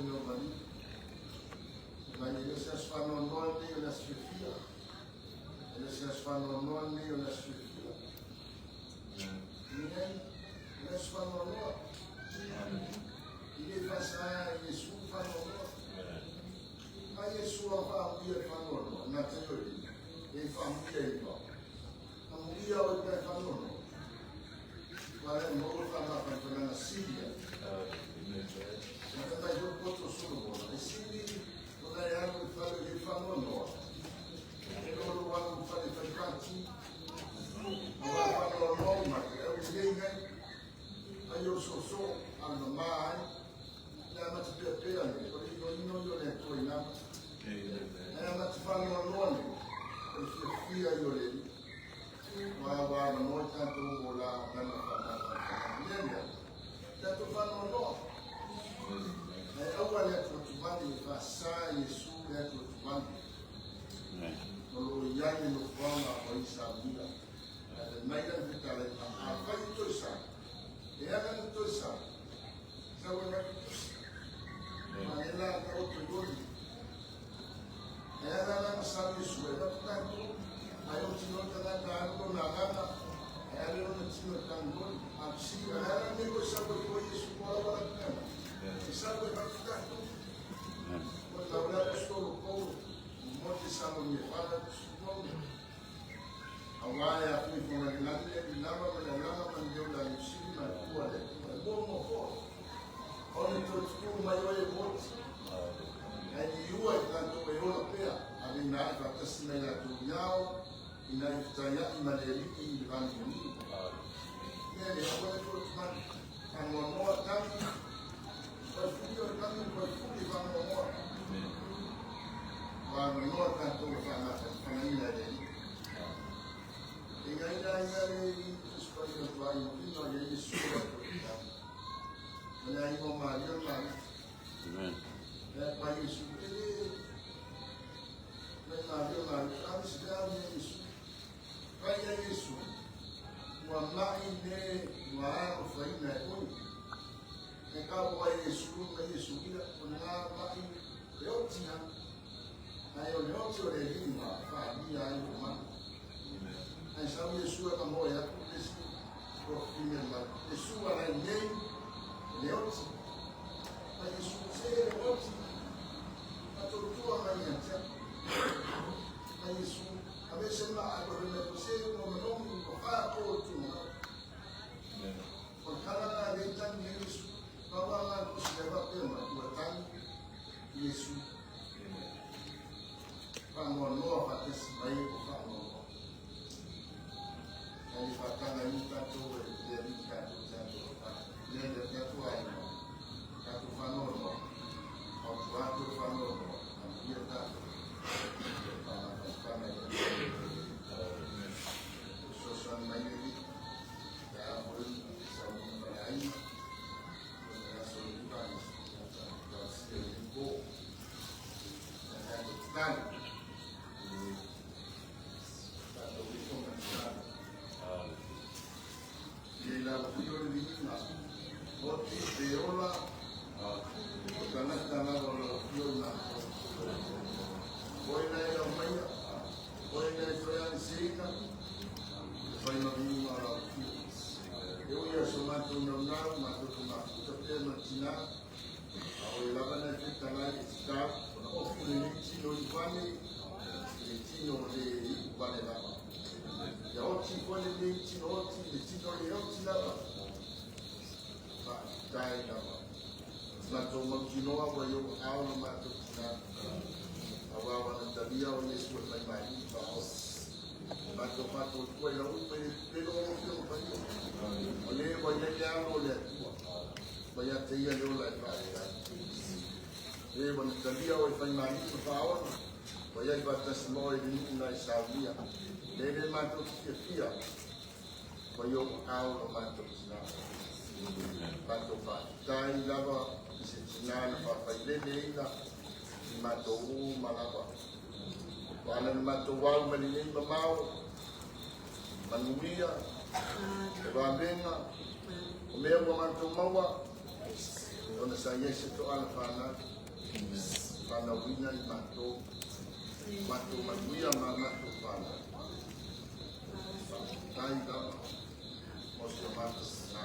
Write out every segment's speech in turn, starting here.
ina o maliu. Mai e le o se aso faanoanoa lenei o le aso fiafia. E le o se aso faanoanoa lenei o le aso fiafia. Nei, o le aso faanoanoa. I le faasa e Iesu faanoanoa. A Iesu a faamuia i faanoanoa, na te oi, e faamuia i va. Amuia o i pe faanoanoa. Wale mo fa ma fa fa na silia. Na ka tai ho poto solo bona. E sili o na e alu i fale le faanoanoa. E lolo alu i fale fai pati. O wa faanoanoa ma te au nei nei. Ai o so so al ma ai. Le ama te pea pea nei. O le ino ino i o le atua i nama. E ama te faanoanoa nei. O le fiafia i o le wa wa na mo tātou o la nana fa ma fa fa. Le lea. Tātou faanoanoa. E aua le atu tumani e faasā Iesu le atu tumani. O lo o iai le nofoaga o Isamuia. Ae mai lana fetalai ma afai o toe sa. E aga na toe sa. Sau e mai tusi. Ma le la ta o toe oli. E aga lana sa Iesu e lako tātou. Ai o tino tagata alu o nā gana. E ale o na tino tangoli. A psi, a le ala me koe sau e koe Iesu ko ala wala kena. E sau e lako tātou. O tau le apostolo Paulo. Mo te sa mo me whala kusukono. A wā e a fui fona le lani le lama ma le lama ma le la yusiri ma le kua le kua. Mo mo fo. O le tō tuku mai o e moti. E ni ua i tātou e ola pea. A le nā e whakasi mai rātou iao. I nā i whitai ai ma le riki i le vani o ni. Ia le awa le tō tumani. Whanoanoa tangi. Whai furi o le tangi, whai furi whanoanoa. Whanoanoa tātou e whangaina e le riki. E ngai la ia le i tuspai o tuai mo ino ia Yesu o le tau. Ma le ai mo Maria Maria. Amen. E pa Yesu e le le Maria Maria. A si te au ia Yesu. Pa ia Yesu. Ua mai ne ua alo whaina e oi. E ka ua Yesu ma Yesu ila o ngā mai e oti ha. Ai o le oti o le lima wha ai o mana. Ai sau Yesu e ka moe atu le si o fine mai. Yesu ala i nei le oti. Ai Yesu te le oti. A tō mai ia tia. Ai Yesu a me se ma a ko me ko se mo manomi mo wha ko tu na. O kala na le tangi e Yesu. Pa wa nga ko si lewa pe ma ua tangi Yesu. Wha noa noa wha tesi mai o wha noa. Ai whatanga i tātou e le ri tātou tātou wha. Le le tātou ai no. Tātou whanono. Au tu atu whanono. A ia tātou. Wha whana i So mai le ri. Ka a hoi sa o ni whare ai. O te aso i uka i ka si e i ko. Ka tātou tali. Tātou i tonga tali. I la fio le viina. O ti te ola. O tagata lava o lau afioga. Oe na e lau maia. Oe na e toe ani seina. E whai maviuga o lau afioga. E oi a so mātou naunau, mātou te mafuta pea ma tina. A oe lava na e fetalai e te tā. Ona ofu le nei tino i vale. Le tino le i vale lava. Ia oti koe le nei tino oti, le tino le oti lava. Wha tai lava. Mātou mautinoa wa i o ao na mātou tina. A wā wana talia o Yesu e mai mai i wha o. Mātou mātou tua i la upe le pelo o fio o pai o. O le wa ia le alo o le atua. Wa ia te ia le ola e wha e rai. E wana talia o e whai mai i wha ona. Wa ia i wha moa i le nuu na i saunia. Le le mātou ki fia fia. Wa i o ao na mātou tina. Mātou wha tai lava i se tina na wha ina i mātou u ma lava. Wa ana na mātou wau ma le nei mamao. Manuia. E wā menga. O mea ua mātou maua. Ona sa i ai se toala fanau, fanauina i matou, matou manuia ma matou fanau. Faafetai lava mo si o matou tina.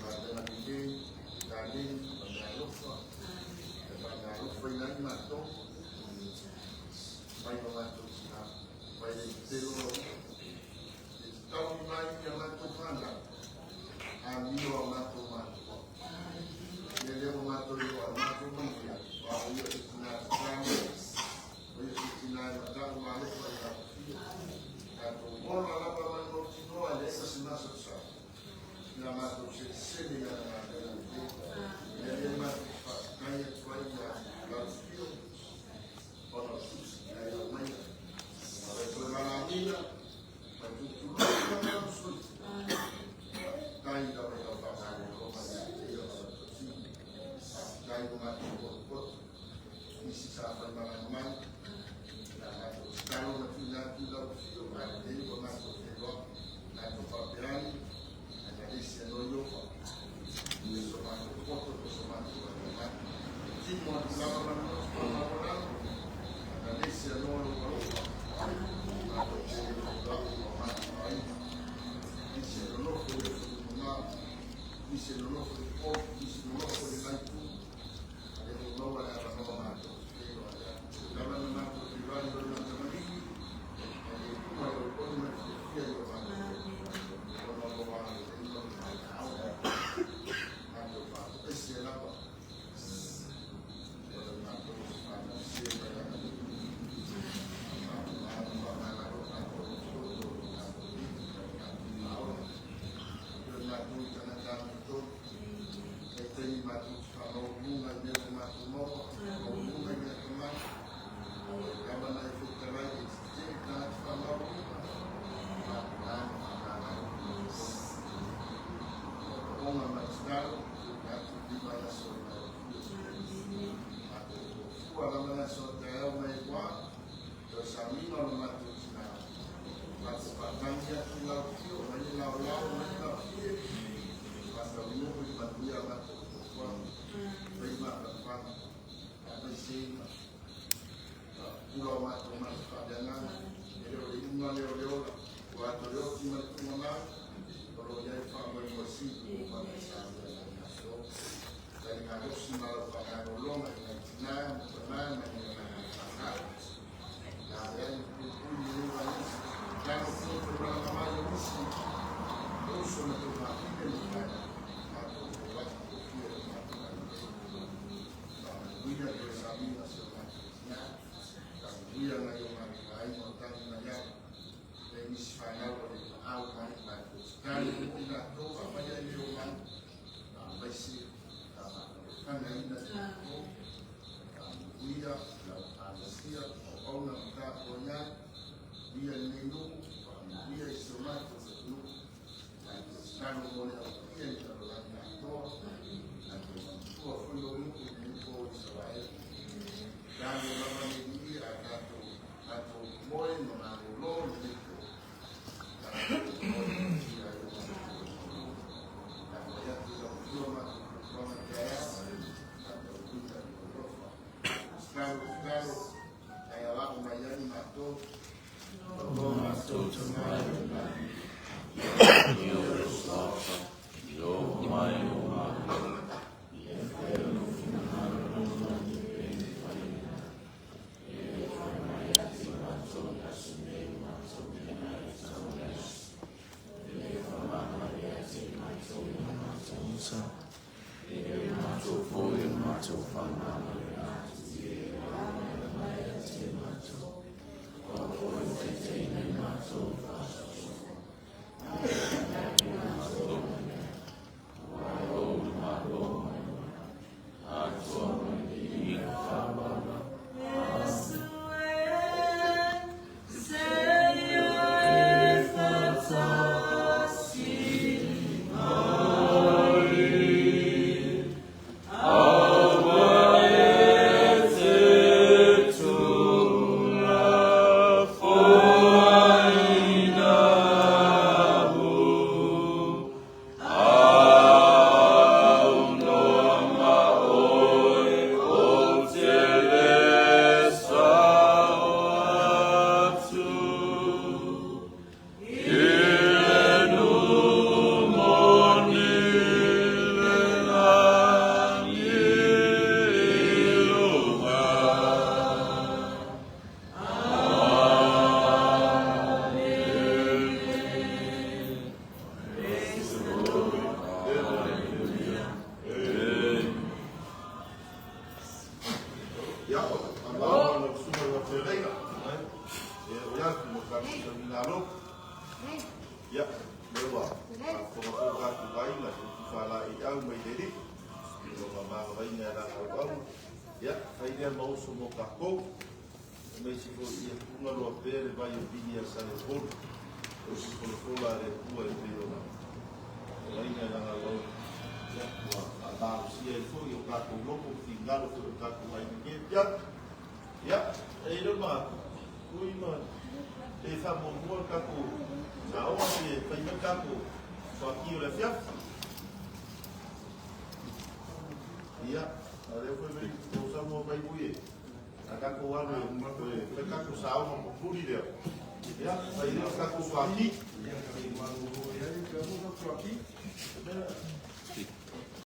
Galuega lelei, taleni ma meaalofa, e faameaalofaina ai matou, mai o matou tina, mai le pelo lau e tataui mai ia matou fanau, amio a matou matua. Ia lea ua matou iloa e matou manuia, o au ia se tina tatalo, o ia se tina e matau malofa i lau Tatou ola lava ma le mautinoa e leai ma se masalosalo, ia matou selesele i ana galuega lelei. Ia lea matou te faafetai atu ai ia lau afio, ona o tusi na e aumaia. Ma toe valaauina, ma tutulua ma lau sui. Faafetai lava i lau faamalologa ia te ia ma lau tausiga. Faafetai ua matou potopoto. Nisi sa faimalaga mai, na matou tatalo ma tuuina atu i lau afio, a lelei ua matou feiloai. Matou faapea ane, ae na lesi anoi ofa. I so matou poto po so matou atamai. Tino atu lava ma le loto faamaualalo, na lesi anoa lou alofa. Matou te le feiloai ma matou aiga. Nisi e nonofo i atunuu mamao, nisi e nonofo i Upolu, nisi e nonofo i le itu. A le ua maua le avanoa matou te feiloai ai. Lava na matou feiloai i lou matamali'i, e le uma i lou oi ma le fiafia i o matou. Ona o lou agalelei ma lou valaau. Matou faatoese lava. O le matou faamasie mai agalelei. Faamama faamagalo matou toto o le matou lima ma le matou maola. O le matou tagata amiotonu. E taimi matou te faamaualuga i mea ua matou maua, maualuga i mea atamai. A o lava na e fetalai e tetee tagata faamaualuga, faapena ma faamagalo Oonga ma tatalo, tuuina atu lima i aso i lau afio. Matou fuafua lava le aso a taeao mai ua, toe samiga o le matou tina. Matou faatagi atu i lau afio, mai le laolao, mai le laofie. Faataunuu i manuia matou fuafuaga. Fai mafanafana, faamaiseiga. Faapupula o matou mata faaleagaga. E le o le iuga lea o le ola. Ua ato le oti ma le tuugamau. O lo o i ai faamoemoe sili ua uma ona samia mai matou. Taligalosi ma lau faamalologa i nai tina ma tama ma ni a matou fanau. Na ave ai ma puipui lenei vaiaso. Lalo foi o malaga mai o nisi o uso ma taumafine ma fanau. Matou foai tofia i matou agalelei. Faamanuia toe samiga si o matou tina. Faamanuia nai o matou aiga o tagi mai ai. E nisi fanau o le paau mai matou tatalo foi latou afai ai le o mai. Faamaise, faamagalofaga i latou. Faamanuia lau alosia, auauna ma tapuai ai. Ia lenei nuu, faamanuia i si o matou atunuu. Matou tatalo mo le aupaia i le lalolagi atoa. Matou manatua foi lou nuu i lenei po i Isaraelu. Talo lava le alii a tatou matou moe ma malolo i lenei po. Tatou moe manuia ai o matou atunuu. Tapuai atu i lau afio matou fuafuaga taeao. Faataunuuina i lou alofa. Tatalo, tatalo, ai alao mai ai matou. O matou Tama i le lagi. Ia lou suafa, ia oo mai lou Malo, ia faia lou finagalo i le lagi e pei ona fai i le lagi. Ia fai mai ia te matou i aso nei o matou meaai e tatau i le aso. Ia faamagalo ia te matou i a matou uta, e pei o matou foi o matou faamagaloina atu i e o a mai ia te matou. Aua foi le taitaiina i matou i faasafua. Ia, faamalo lau susuga i lau feagaiga. E oi atu mo tatou tauigalo. Ia, lea ua faafofoga foi o tatou aiga i upu faalaeiau mai le Alii i lona magavaina e lana auauna. Ia, fai lea ma uso mo tatou. Aemaise foi ia tuga loa pea le vai o pini a Salepolu. O se folafola a le Atua e pei ona olaina e lana auauna. Ia, ua faamalosia ai foi o tatou loto ma finagalo foi o tatou aiga nei. Ia, ia, e i ai le manatu, ui ma e faamuamua le tatou saoga pe fai mai le tatou suati o le afiafi. Ia, a lea foi mai ua saunoa mai ui e a tatou alu e fai tatou saoga mulimuli lea. Ia, fai lea o tatou suati.